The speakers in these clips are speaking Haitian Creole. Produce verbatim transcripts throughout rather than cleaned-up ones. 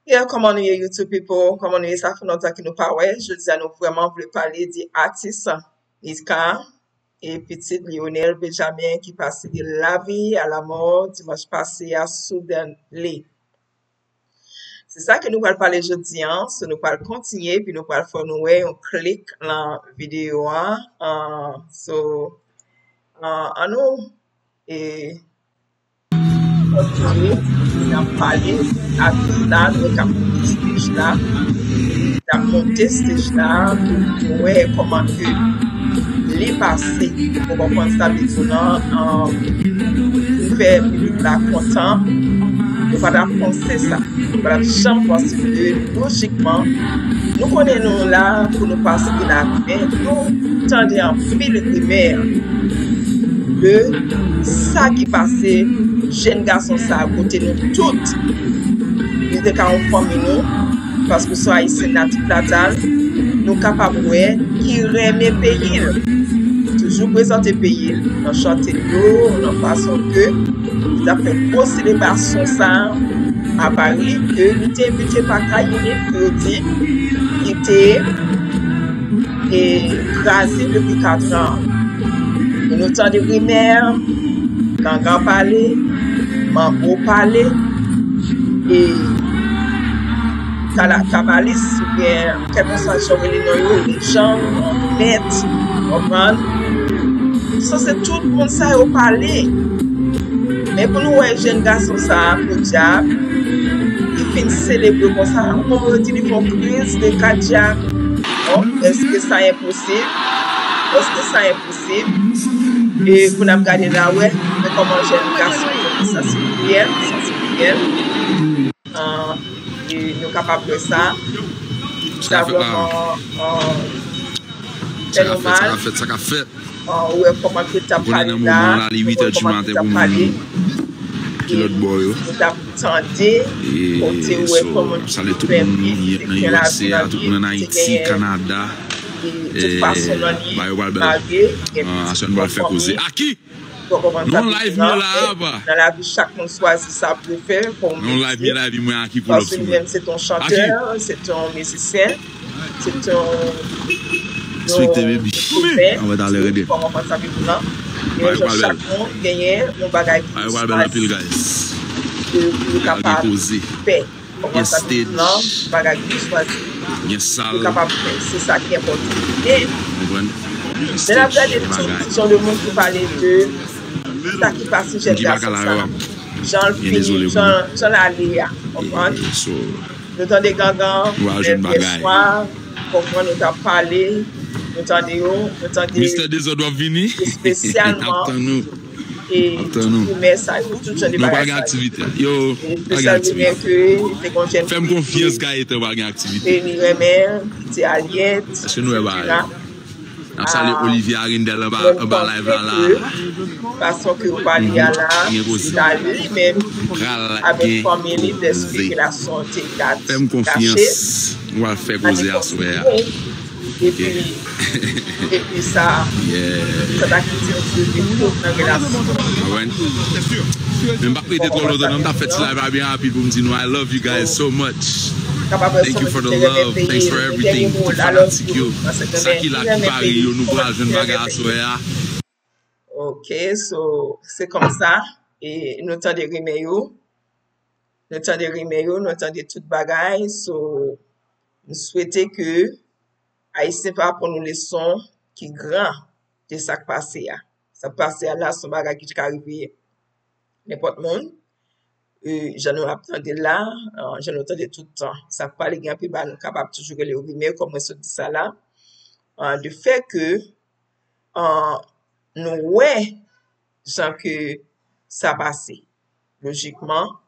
Yeah, kòman nou ye, YouTube people? Kòman nou ye? Sa fè lontan ke nou pa wè. Jodi a nou vrèman vle pale de atis Iska e pitit Lionel Benjamin ki pase de lavi a lamò dimanch pase a sou Danley. Se sa ke nou pral pale jodi a, so nou pral kontinye, epi nou pral fè nou wè yon klik nan videyo a. Ah, so, ah, ann nou, e, kontinye, n ap pale atis la, nou t ap monte stèj la, t ap monte stèj la, pou nou wè kòman ke li pase, ou konprann sa m di w lan, pou fè piblik la kontan, nou pa t ap panse sa. Nou pa t ap janm panse ke, lojikman, nou konnen nou la pou nou pase la, men nou tande anpil rimè de sa ki pase jèn gason sa a kote nou tout, li te ka yon fanmi nou, paske se yon Ayisyen natif natal, nou kapab wè ki renmen peyi l. Toujou prezante peyi l nan chante l yo, nan fason ke li t ap fè gwo selebrasyon sa a Pari, ke li te envite pa Kayini, pou yo di li te e kraze depi kat an. E nou tande rimè, gangan pale, manbo pale, e kala-, kabalis, oubyen kèlkeswa jan w rele non yo, lejann, mèt, konprann. Sanse tout moun sa yo pale. Men pou nou wè jèn gason sa a, podyab, li fin selebre konsa, ou konprann yo di li fè yon kriz de kadyak. Bon, èske sa enposib? Èske sa enposib? E pou n ap gade n a wè, men kòman jèn gason yo, sa se Fidel, sa se Fidel. Ah, e nou kapab wè sa. Sa vrèman, ah, fè nou mal. Sa k ap fèt, sa k ap fèt. Ah, ou wè kòman ke l t ap pale la, ou wè kòman ke l t ap pale. Ki lòt bò yo? Nou t ap tande, kote ou wè kòman ke l fè vi, te gen lavi nan vi, te gen, e, tout fason nan li, malgre gen pitit, gen fanmi. Ou konprann sa m di w lan, men nan lavi, chak moun chwazi sa pou l fè, kòm li di. Paske li menm, se t on chantè, se t on mizisyen, se t on, yon ekriven, se, ou konprann sa m di w lan. Men chak moun genyen yon bagay ki li chwazi, ke pou yo kapab fè. Gen stage, gen sal. Konprann? Gen stage, gen bagay. Gen dezole pou nou. Jan l ale a, konprann? Nou tande gangan, lè yè swa, konprann, nou t ap pale, nou tande yo, nou tande espesyalman. E tout rimè sa yo, tout jan de bagay sa yo. E espesyalman ke te gen yon jèn fi ke li renmen, ki te alyèt, etsetera. N ap salye Olivier Arindel anba, anba live la la. Fason ke ou pale a la, se ta li menm avèk fanmi li, lè spekilasyon te ka kache. N ap kontinye. Epi, epi sa, sa ta kite yon pwoblèm nan relasyon. Men m p ap rete twò lontan non, m t ap fè ti live la byen rapid pou m di nou, I love you guys so much. Thank you for the love, thanks for everything, tout fanatik yo. Sa ki la, ki pare yo, nou pral jwenn bagay aswè a. Ok, so, se kòmsa, e nou tande rimè yo, nou tande rimè yo, nou tande tout bagay, so, m swete ke Ayisyen pa aprann nou leson ki gran de sa k pase a. Sa k pase a la, se yon bagay ki ka rive nenpòt moun. E, jan nou ap tande l la, e, jan nou tande tout tan. Sa k pale gen anpil bagay nou kapab toujou rele yo rimè, kòm mwen sot di sa la. E, de fè ke, e, nou wè jan ke sa pase. Lojikman.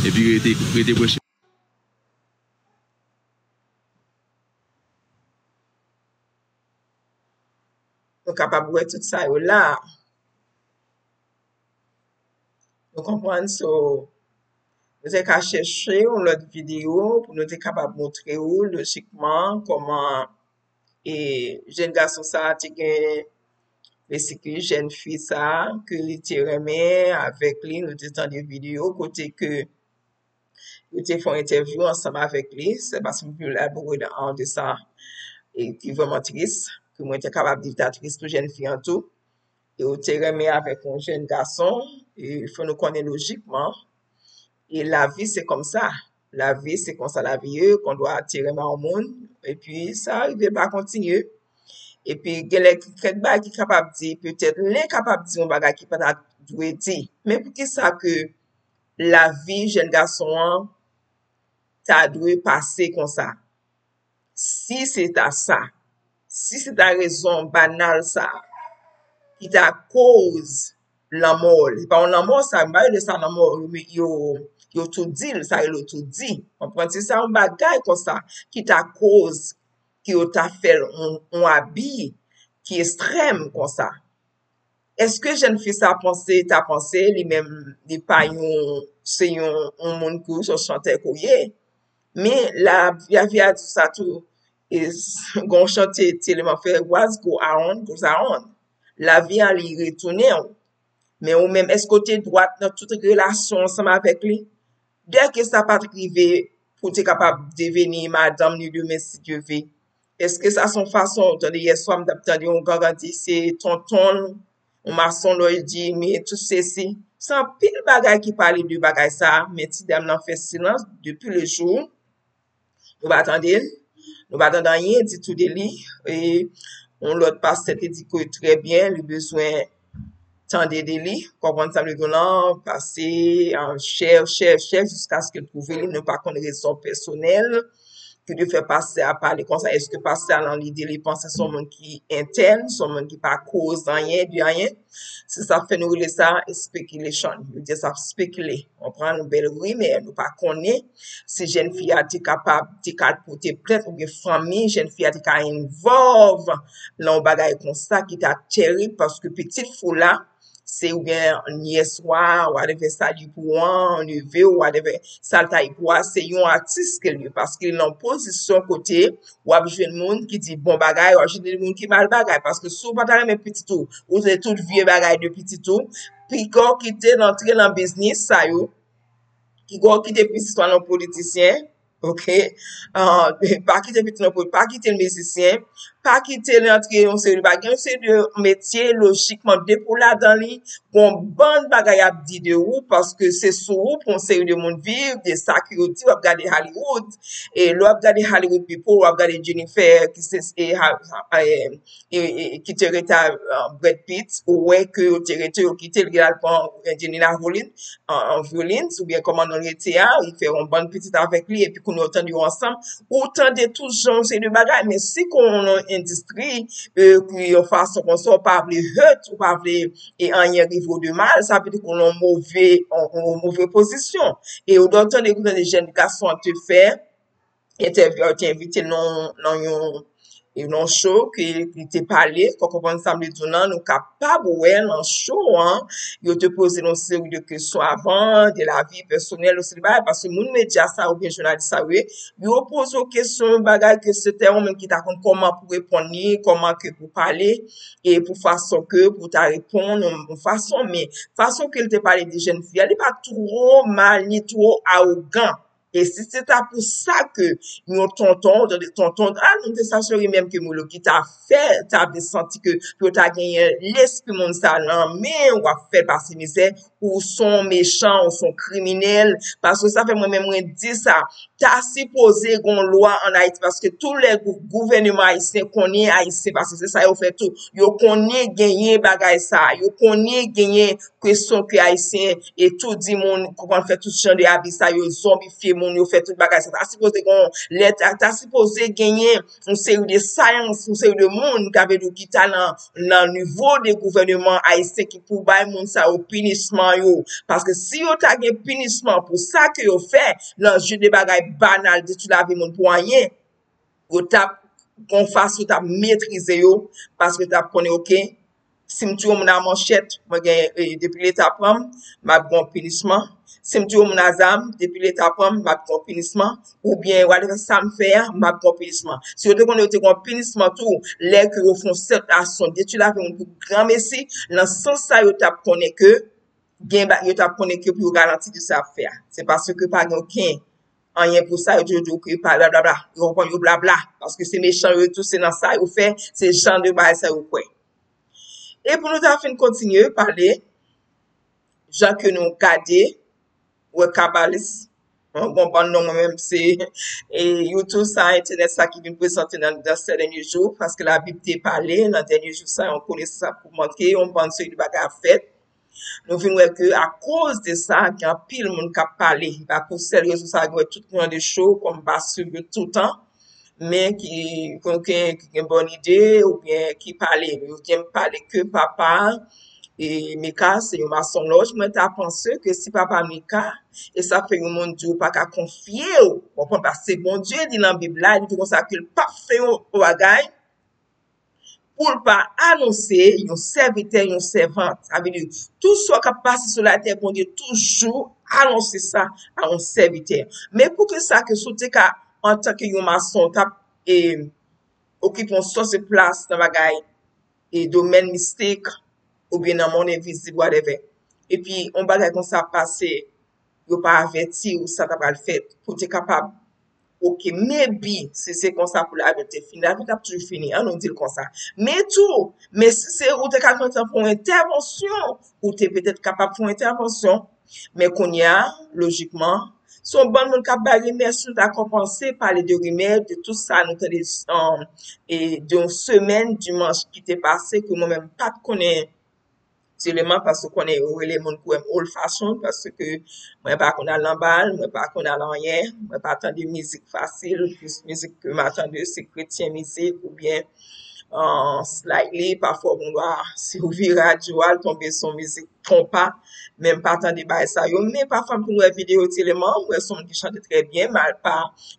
Epi rete, rete branche. Nou kapab wè tout sa yo la. Nou konprann, so, nou te ka chèche yon lòt videyo pou nou te kapab montre w lojikman kòman, e, jèn gason sa a te gen, mesye, jèn fi sa a ke li te renmen avèk li, nou te tande videyo kote ke Yo te fè yon entèvyou ansanm avèk li, se pa si m pral elabore de sa, e ki vrèman tris, ke mwen te kapab di l ta tris pou jèn fi an tou. E yo te renmen avèk yon jèn gason, e fò nou konnen lojikman, e lavi se konsa. Lavi se konsa lavi ye, kon dwa te renmen yon moun, epi sa rive pa kontinye. Epi genlè gen kèk bagay ki kapab di, petèt len kapab di yon bagay ki pa ta dwe di. Men poukisa ke lavi jèn gason an ta dwe pase konsa? Si se ta sa, si se ta rezon banal sa ki ta koz lanmò, se pa yon lanmò sa, m pa rele sa lanmò, yo, yo toudi l, sa rele toudi. Konprann? Si se yon bagay konsa ki ta koz, ki yo ta fè l yon, yon abi ki ekstrèm konsa, èske jèn fi sa panse, ta panse li menm li pa yon, se yon, yon moun ki ou se yon chantè ke w ye? Men la, lavi a di sa tou, e gon chante Telemàn fè, what goes around comes around. Lavi a li retounen w. Men ou menm, èske w te dwat nan tout relasyon ansanm avèk li? Dèke sa pa t rive pou te kapab deveni madanm li demen si Dye ve. Èske sa se yon fason, tande yè swa m t ap tande yon gangan di se tonton l, yon mason lò l di, men tout sesi. Se anpil bagay ki pale de bagay sa, men ti dam nan fè silans depi le jou. Nou pa tande l, nou pa tande anyen ditou de li. E yon lòt pastè te di ke trè byen, li bezwen tande de li, konprann sa m vle di w lan, pase, chè, chè, chè, jiskaske l twouve li, nou pa konn rezon pèsonèl ki te fè pastè a pale konsa. Èske pastè a nan lide li panse se yon moun ki entèn, se yon moun ki pa koz anyen, di anyen? Se sa k fè nou rele sa speculation. Yo di sa ap spekile. Konprann? Yon bèl rimè. Nou pa konnen si jèn fi a te kapab, te ka al pote plent oubyen fanmi jèn fi a te ka envolve nan yon bagay konsa ki ta tèrib, paske pitit fi w la, se oubyen nyès ou a, whatever sa li pou an, neve w, whatever sa l ta ye pou a, se yon atis ke l ye, paske l nan pozisyon kote w ap jwenn moun ki di bon bagay, w ap jwenn moun ki mal bagay, paske si w pa ta renmen pitit ou, ou se tout vye bagay de pitit ou, piga w kite l antre nan biznis sa yo, piga w kite pitit ou al nan politisyen, ok? Ah, pa kite pitit ou nan poli-, pa kite l mizisyen, pa kite l antre yon seri de bagay, yon seri de metye, lojikman, depi w ladan li, gon bann bagay y ap di de ou, paske se sou ou pou yon seri de moun viv, de sa ke yo di, w ap gade Hollywood, e lè w ap gade Hollywood People, w ap gade Jennifer, ki se, e, ha-, ha-, e, e, e, ki te rete a, a, Brad Pitt, ou wè ke yo te rete, yo kite l, li al pran Angelina Jolie, an, an Violins, oubyen kòman non l rete a, li fè yon bann pitit avèk li, epi kounye a w tande yo ansanm, ou tande tout jan yon seri de bagay, men si kon yon endistri, e, ki yon fason konsa, ou pa vle hurt, ou pa vle, e, anyen rive w de mal, sa vle di ke w nan yon move, yon, yon move pozisyon. E ou dwe tande, ou tande jèn gason an te fè, entèvyè a te envite l nan, nan yon, nan show ke li te pale, kò konprann sa m vle di w lan, nou kapab wè nan show an, yo te poze l yon seri de kesyon avan, de lavi pèsonèl, yon seri de bagay, paske moun medya sa yo oubyen jounalis sa yo ye, yo poze w kesyon, yon bagay ke se te yon moun ki ta konn kòman pou reponn li, kòman ke pou pale, e pou fason ke pou ta reponn, yon, yon fason, men fason ke l te pale de jèn fi a, li pa two mal, ni two awogan. E si se ta pou sa ke yon tonton, tande tonton, a, nou te sa cheri menm ke Milo ki ta fè, ta vle santi ke pou yo ta genyen lespri moun sa nan men, w ap fè l pase mizè, ou se yon mechan, ou se yon kriminèl, paske sa fè mwen menm mwen di sa, ta sipoze gon lwa ann Ayiti, paske tou lè gou-, gouvèneman ayisyen konnen ayisyen, paske se sa yo fè tou, yo konnen genyen bagay sa, yo konnen genyen kesyon ke ayisyen e toudi moun, konprann, fè tout jan de abi sa, yo zonbifye moun, yo fè tout bagay sa. Ta sipoze gon, lè ta, ta sipoze genyen yon seri de sayans, yon seri de moun, ka vle di ki ta nan, nan nivo de gouvèneman ayisyen ki pou bay moun sa yo pinisman yo. Paske si yo ta gen pinisman pou sa ke yo fè nan je de bagay banal, detwi lavi moun pou anyen, yo t ap, gon fason yo t ap metrize yo, paske yo t ap konnen, oke, si m touye yon moun a manchèt, mwen gen, e, depi Leta pran m, m ap gen yon pinisman. Si m touye yon moun a zam, depi Leta pran m, m ap gen yon pinisman. Oubyen, whatever sa m fè a, m ap gen yon pinisman. Si yo te konnen yo te gen yon pinisman tou, lè ke yo fè yon sèt aksyon detwi lavi moun pou granmesi, nan sans sa yo t ap konnen ke gen ba-, yo t ap konnen ke pou yo ralanti de sa y ap fè a. Se paske pa gen okenn anyen pou sa, yo toujou di w ke pa blablabla. Yo konprann yo blabla. Paske se mechan yo tou, se nan sa yo fè, se jan de bagay sa yo kwè. E pou nou ta fin kontinye pale, jan ke nou gade, wè kabalis, bon, bon, bon, non, mwen menm, se e, YouTube sa, entènèt sa ki vin prezante nan, nan sè dènye jou, paske Labib te pale, nan dènye jou sa, yon konesans ap ogmante, yon bann seri de bagay ap fèt. Nou vin wè ke akoz de sa, gen anpil moun k ap pale. Pa pou sèl rezo sa, gen tout jan de cho, kòm pa swiv yo toutan, men ki, ki, ki gen bòn ide, oubyen ki pale. Yo gen pale ke papa, e, Mika, se yon masonlòj. Mwen ta panse ke si papa Mika, e sa fè yon moun di ou pa ka konfye w, w konprann, paske Bondye di nan Bib la, li di konsa ke l p ap fè yon bagay, pou l pa anonse yon sèvitè, yon sèvant. Sa vle di, tout sa k ap pase sou latè, Bondye toujou anonse sa a yon sèvitè. Men poukisa ke si w te ka, antanke yon mason, w t ap e, okipe yon sòsye plas nan bagay e domèn mistik, oubyen nan mond envizib, whatever. Epi, yon bagay konsa pase, yo pa avèti ou sa ta pral fèt, pou te kapab, ok, maybe, si se konsa pou lavi te fini, lavi t ap toujou fini, an nou di l konsa. Men tou, men si se ou te ka gentan fè yon entèvansyon, ou te petèt kapab fè yon entèvansyon. Men kounye a, lojikman, se yon bann moun k ap bay rimè, si nou ta kòmanse pale de rimè, de tout sa nou tande, um, e de yon semèn dimanch ki te pase, ke mwen menm m pa t konnen sèlman paske w konnen yo rele moun kou m old fashion, paske mwen pa konn al nan bal, mwen pa konn al anyen, mwen pa tande mizik fasil, plis mizik ke m a tande se kretyen mizik oubyen uh, slightly, pafwa ou gen dwa, si w vire radyo a, l tonbe sou mizik konpa, men m pa tande bagay sa yo, men pafwa m konn wè videyo sèlman, m wè se yon moun ki chante trè byen, men pa,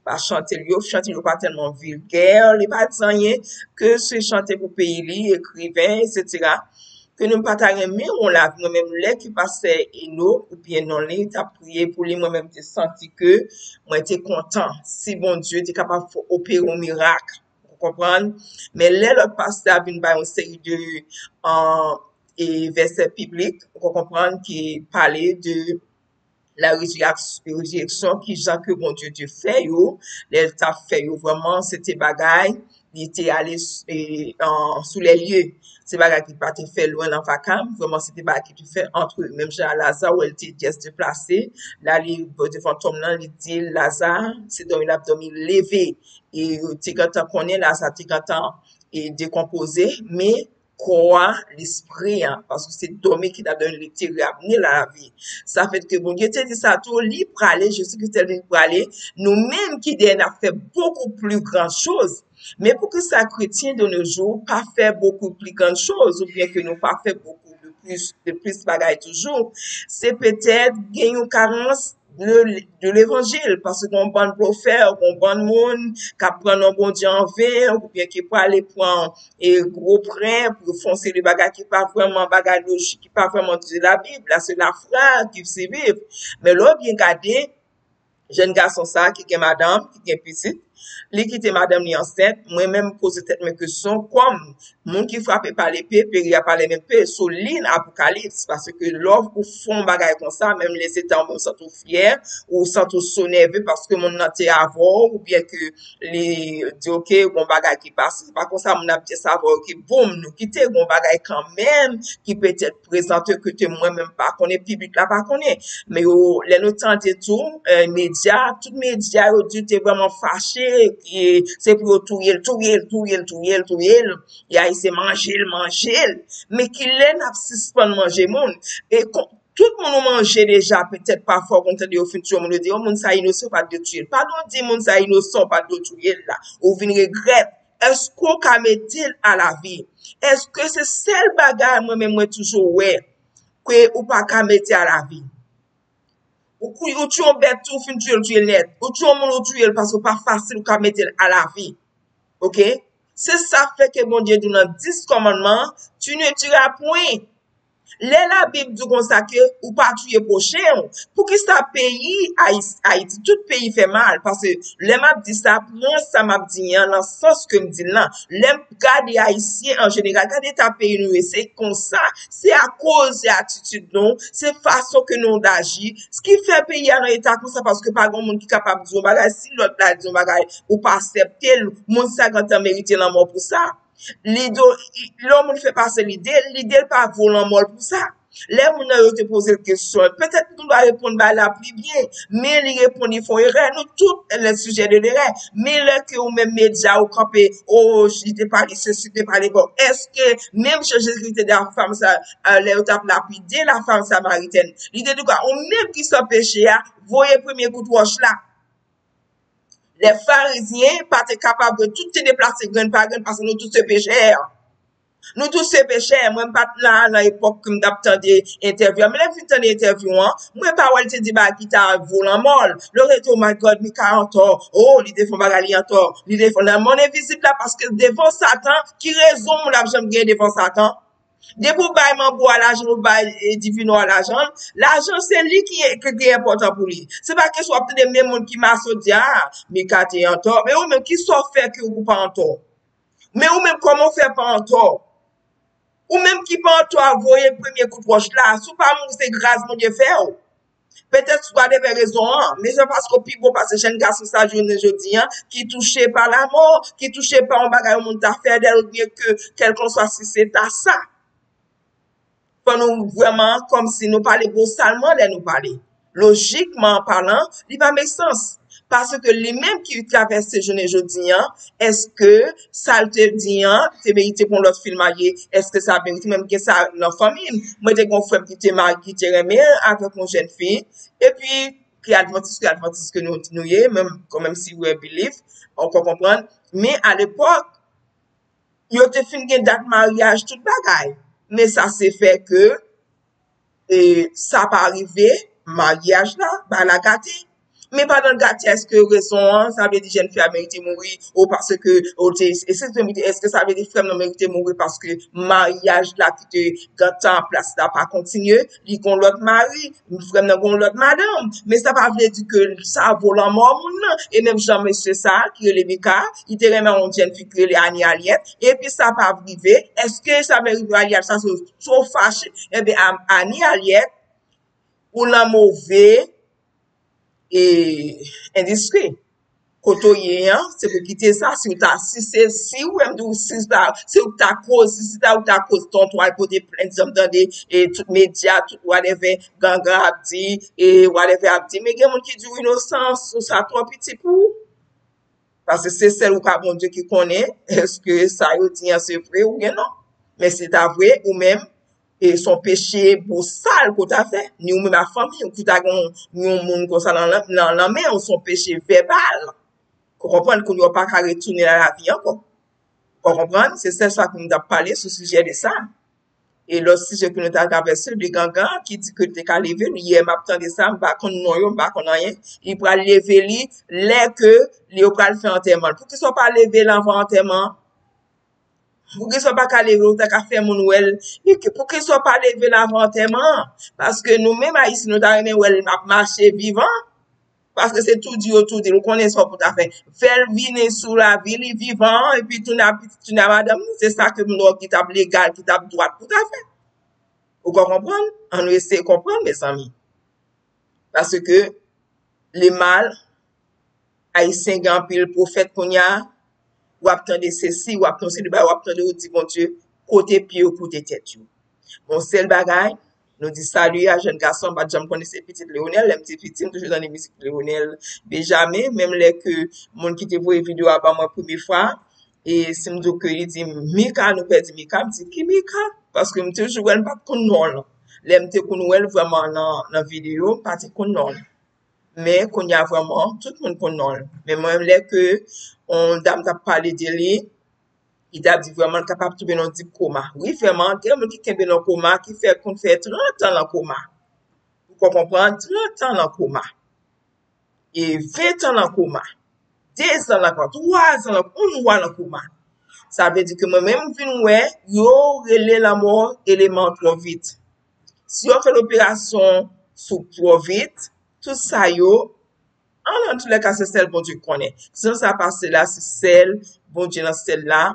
pa chante l yo, chante l yo pa tèlman vilgè, li pa di anyen, ke se chante pou peyi li, ekriven, etsetera. Ke nou pa ta renmen yon lavi, mwen menm lè ke pastè Eno, oubyen non li, t ap priye pou li, mwen menm te santi ke mwen te kontan. Si Bondye te kapab fè opere yon mirak, ou konprann? Men lè lòt pastè a vin bay yon seri de uh, e vèsè biblik, ou konprann, ki pale de la rezireksyon, ki jan ke Bondye te fè yo, lè l t ap fè yo, vrèman, se te bagay, li te ale e, an, sou lè lye. Se bagay ki pa te fè lwen nan vakam, vrèman, se te bagay ki te fè antre, menm jan Laza, wè l te jès deplase, l ale devan tonm nan, li di, Laza, se dòmi l ap dòmi, leve. E yo te gentan konnen Laza te gentan e dekonpoze, men kò a, lespri an, paske se dòmi ki ta dòmi, li te ramne l a lavi. Sa fè ke Bondye te di sa tou, li prale, Jezi Kris te di li prale, nou menm ki dèyè n ap fè beaucoup plus grandes choses. Men poukisa kretyen de nos jours pa fè beaucoup plus grandes choses, oubyen ke nou pa fè beaucoup de plus, de plus bagay toujou? Se petèt gen yon karans de, de levanjil, paske gon bann blofè, gon bann moun k ap pran non Bondye an ven, oubyen ki prale pran e gwo prè pou yo fè yon seri de bagay ki pa vrèman bagay lojik, ki pa vrèman de la Bible, la se lafwa ki surviv. Men lè w byen gade, jèn gason sa ki gen madanm, ki gen pitit, li kite madanm li ansent, mwen menm poze tèt mwen kesyon, kòm moun ki frape pa lepe, peri a pa lèmenm pe, so li nan Apokalips, paske lè w fè yon bagay konsa, menm lè se ta w menm santi w fyè, ou santi w so nève paske moun nan te avè w, oubyen ke li di, ok, gon bagay ki pase, se pa konsa moun ap di sa avè w, ke boum, nou kite, gon bagay kanmenm ki petèt prezante ke te mwen menm pa konnen, piblik la pa konnen. Men yo, lè nou tande tou, e, medya, tout medya yo di te vrèman fache, e se pou yo touye l, touye l, touye l, touye l, touye l. E Ayisyen manje l, manje l. Men kilè n ap sispann manje moun? E kon, tout moun ou manje deja, petèt pafwa ou konn tande yo fin touye yon moun, yo di, yon moun sa inosan, ou pa t dwe touye l. Pandan w di moun sa inosan, ou pa t dwe touye l la, ou vin regrèt. Èske w ka mete l alavi? Èske se sèl bagay mwen menm mwen toujou wè ke ou pa ka mete alavi? Ou, ou, ou touye yon bèt, ou fin touye l, touye l nèt. Ou touye yon moun, ou touye l paske ou pa fasil ou ka mete l alavi. Ok? Se sa fè ke Bondye di w nan dis kòmandman, tu ne tueras point. Lè Labib di w konsa ke ou pa touye pwochen w, poukisa peyi Ayis- Ayiti, tout peyi fè mal? Paske lè m ap di sa, pran sa m ap di an nan sans ke m di l lan. Lè m gade Ayisyen an jeneral, gade eta peyi nou ye, se konsa. Se akoz de atitid nou, se fason ke nou aji, ki fè peyi a nan eta konsa, paske pa gen moun ki kapab di yon bagay, si lòt la di yon bagay, ou pa aksepte l, moun sa gentan merite lanmò pou sa. Lide, lè yon moun fè pase lide, lide l pa vo lanmò l pou sa. Lè moun nan yo te poze l kesyon, petèt nou ta reponn bagay la pli byen, men li reponn li fè yon erè. Nou tout lè sijè de lerè. Men lè ke ou menm medya ou kanpe, o, li te pale sesi, te pale bon. Èske menm jan Jezikri te di a fanm sa, lè yo t ap lapide la fanm samaritèn, li te di ou menm ki san peche a, voye premye kout wòch la? Lè Farizyen pa te kapab, tout te deplase grenn pa grenn, paske nou tout se pechè. Nou tout se pechè. Mwen, m pa t la nan epòk ke m t ap tande entèvyou an. Men lè m fin tande entèvyou an, mwen pa wè l te di bagay ki ta vo lanmò l. Lè w rete, oh my God, Mika antò. Oh, li te fè yon bagay, li antò. Li te fè nan monn envizib la, paske devan Satan, ki rezon moun ap janm gen devan Satan? Depi w bay manbo a lajan, ou bay, e, divino a lajan, lajan se li ki, ki, ki enpòtan pou li. Se pa kesyon w ap tande menm moun ki mason di, ah, Mika te antò. Men ou menm, ki sa w fè ke ou pa antò? Men ou menm, kòman w fè pa antò? Ou menm ki pa antò a, voye premye kout wòch la. Si w pa mouri, se gras Bondye fè w. Petèt, whatever rezon an, men se paske w pi bon pase jèn gason sa jounen jodi an, ki touche pa lamò, ki touche pa yon bagay yon moun ta fè de l, oubyen ke kèlkanswa si se ta sa. Fò nou vrèman, kòmsi nou pale bosalman lè nou pale. Lojikman palan, li pa make sans. Paske li menm ki travèse jounen jodi an, èske sa l te di an te merite pou yon lòt fi l marye? Èske sa merite? Menm gen sa nan fanmi m. Mwen te gen yon frè m ki te marye, ki te renmen avèk yon jèn fi. Epi, ki advantis, ki advantis ke nou, nou ye, menm, kanmenm si we believe, ou konprann. Men alepòk, yo te fin gen dat maryaj, tout bagay. Men sa se fè ke, e, sa pa rive, maryaj la, bagay la gate. Men pandan l gate, èske rezon an, sa vle di jèn fi a merite mouri, ou paske, ou te, e se te merite, èske sa vle di frè m nan merite mouri paske maryaj la ki te gentan an plas la pa kontinye, li gon lòt mari, frè m nan gon lòt madanm. Men sa pa vle di ke sa vo lanmò moun nan. E menm jan mesye sa a ki rele Mika, li te renmen yon jèn fi ki rele Ani Alyèt, epi sa pa rive. Èske sa vle rive Alyèt sa, si w fache, ebyen, Ani Alyèt, ou nan move, e, endistri. Kote w ye an, se pou kite sa, si w ta, si se, si w menm tou, si w ta, si w ta koz, si ta, ou ta koz tonton al pote plent, janm tande, e tout medya, tout whatever, gangan ap di, e whatever ap di. Men gen moun ki di w inosan, ou sa twò piti pou ou. Paske se sèl ou ka Bondye ki konnen, èske sa yo di an se vre oubyen non. Men si ta vre, ou menm, e se yon peche bosal ke w ta fè. Ni ou menm ak fanmi w, ke w ta gen yon, yon moun konsa nan, nan, nan men w, se yon peche vèbal. Ou konprann, kounye a w pa ka retounen nan lavi ankò. Ou konprann? Se sèl sa ke m t ap pale sou sijè de sa. E lòt sijè ke nou ta travèse, de gangan, ki di ke l te ka leve, yè m ap tande sa, m pa konn non yo, m pa konn anyen. Li pral leve li, lè ke li yo pral fè antèman l. Poukisa w pa leve l anvan antèman an? Poukisa w pa ka leve l, ou ta ka fè moun wè l? E ke, poukisa w pa leve l avan antèman an? Paske nou menm Ayisyen, nou ta renmen wè l ap mache vivan. Paske se tou di yo tou di l, ou konnen sa w pou ta fè. Fè l vini sou lavi, li vivan, epi tounen a pitit, tounen a madanm li. Se sa ke moun ki t ap legal, ki t ap dwat pou ta fè. Ou ka konprann? Ann nou eseye konprann, mezanmi. Paske le mal, Ayisyen gen anpil pwofèt kounye a, w ap tande sesi, w ap tande sesi, w ap tande yo di Bondye, kote pye yo, kote tèt yo. Yon sèl bagay, nou di sali a jèn gason, m pa t janm konnen se pitit Leonel, lè m te piti, m toujou tande mizik Leonel Benjamin, menm lè ke moun ki te voye videyo a ban mwen premye fwa, e si m di w ke li di, Mika, nou pèdi Mika, m di, ki Mika? Paske m toujou wè l, m pa t konn non l. Lè m te konn wè l vrèman nan, nan videyo, m pa te konn non l. Men kounye a vrèman, tout moun konn non l. Men mwen, lè ke yon dam t ap pale de li, li t ap di vrèman l kapab tonbe nan yon deep koma. Wi, vrèman, gen moun ki kenbe nan koma, ki fè, konn fè trant an nan koma. Ou konprann? Trant an nan koma. E ven tan nan koma. De zan nan koma. Twa zan nan, yon mwa nan koma. Sa vle di ke mwen menm m vin wè, yo rele lanmò eleman twò vit. Si yo fè loperasyon sou twò vit, tout sa yo, an, an toulèka, se sèl Bondye ki konnen. Jan sa pase la, se sèl Bondye nan syèl la,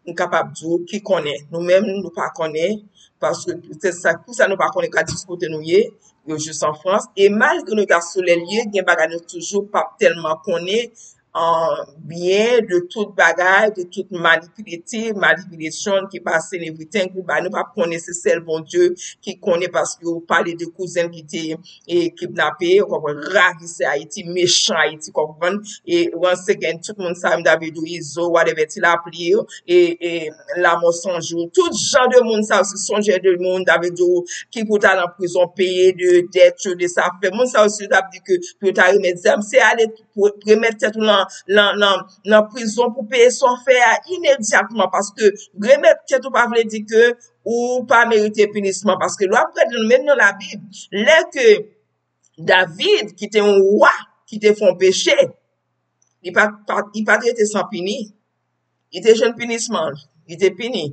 m kapab di w, ki konnen. Nou menm, nou pa konnen, paske poutèt sa, poukisa nou pa konnen ka di kote nou ye, yo jis an Frans. E malgre nou ta sou lè l ye, gen bagay nou toujou p ap tèlman konnen, an, byen de tout bagay, de tout manipulation, manipulation ki pase, and everything, pou ba nou p ap konnen, se sèl Bondye ki konnen, paske yo pale de kouzen ki te, e, kidnape, ou konprann, ravisè Ayiti, mechan Ayiti, konprann, e, once again, tout moun sa yo, m ta vle di w, Izo, whatever, Ti Lapli, e, e, Lamò San Jou, tout jan de moun sa yo, se sonjè de moun, m ta vle di w, ki pou t al an prizon, peye de dèt yo, de sa fè. Moun sa yo, si yo t ap di ke pou yo ta remèt zam, se ale pou remèt tèt ou nan, nan, nan, nan prizon pou peye sa w fè a imedyatman, paske remèt tèt ou pa vle di ke ou pa merite pinisman, paske lè w ap gade menm nan Labib, lè ke David, ki te yon wa, ki te fè yon peche, li pa, pa, li pa t rete san pini. Li te jwenn pinisman, li te pini.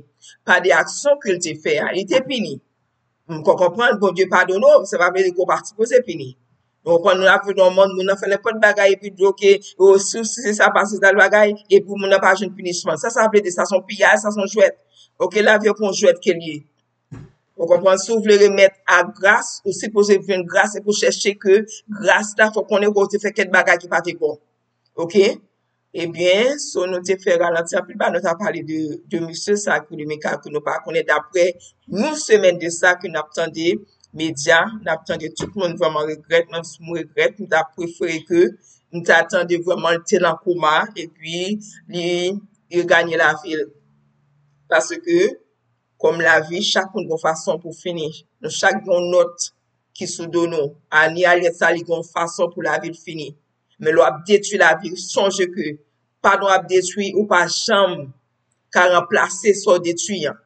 Pa de aksyon ke l te fè a, li te pini. M ko-, konprann, Bondye padone w, sa pa vle di ke w pa sipoze pini. Donk, konn nou ap viv nan yon mond, moun nan fè nenpòt bagay, epi di, oke, o, si, si sa pase, tal bagay, epi moun nan pa jwenn pinisman. Sa, sa vle di, sa se yon piyaj, sa se yon jwèt. Oke, lavi a pa yon jwèt ke l ye. Ou konprann? Si w vle remèt a gras, ou sipoze jwenn gras, epi w chèche ke gras la, fò w konnen ke w te fè kèk bagay ki pa te bon. Oke? Ebyen, so nou te fè ralanti anpil ba, nou ta pale de, de mesye sa ki rele Mika, ke nou pa konnen, daprè yon semèn de sa ke n ap tande medya, n ap tande tout moun vrèman regrèt, menm si m regrèt, m ta prefere ke m ta tande vrèman l te nan koma, epi li reganye lavi l. Paske, kòm lavi, chak moun gon fason pou fini. Nou chak gen yon nòt ki sou do nou. Ani Alyèt sa, li gen yon fason pou lavi l fini. Men lè w ap detwi lavi, sonje ke padon ap detwi, ou pa janm ka ranplase sa w detwi an.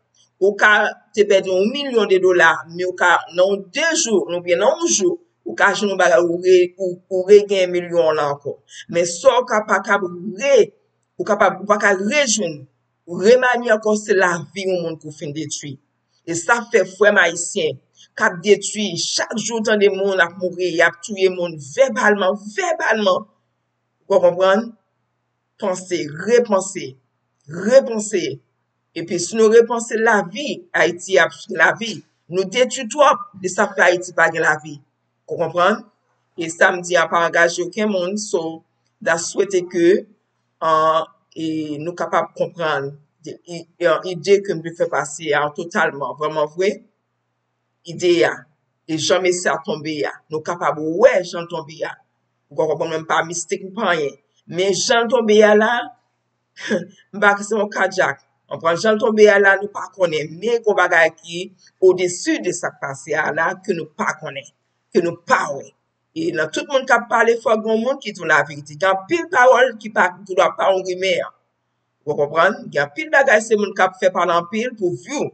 Ou ka te pèdi yon milyon de dola, men ou ka, nan yon de jou, oubyen nan yon jou, ou ka jwenn yon bagay, ou re-, ou, ou regenyen milyon an lan ankò. Men sa w ka pa kab re-, ou kapab, ou pa ka rejwenn, ou remanye ankò, se lavi yon moun ke w fin detwi. E sa fè frè m ayisyen k ap detwi, chak jou w tande moun ap mouri, y ap touye moun vèbalman, vèbalman. Ou konprann? Panse, repanse, repanse. Epi si nou repanse lavi, Ayiti ap gen lavi. Nou detwi twòp, e sa fè Ayiti pa gen lavi. Ou konprann? E sa m di a pa angaje okenn moun, so, m ta swete ke, an, e nou kapab konprann de, i, an, ide ke m te fè pase a totalman, vrèman vre, ide a, e jan mesye a tonbe a, nou kapab wè jan l tonbe a. Ou konprann, mwen m pa mistik, m pa anyen. Men jan l tonbe a la, m pa kwè se yon kadyak. Ou konprann, jan l tonbe a la, nou pa konnen. Men gon bagay ki odesi de sa k pase a la, ke nou pa konnen, ke nou pa wè. E nan tout moun k ap pale, fò gen yon moun ki di w laverite. Gen anpil pawòl ki pa, ki dwa pa yon rimè. Ou konprann? Gen anpil bagay se moun k ap fè pale anpil pou view.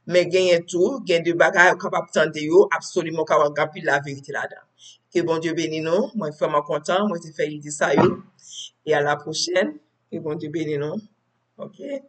Men genyen tou, gen de bagay ou kapab tande yo, absoliman ou kapab gen anpil laverite ladan. Ke Bondye beni nou. Mwen vrèman kontan, mwen te fè ide sa yo. E a la pwochèn. Ke Bondye beni nou. Oke?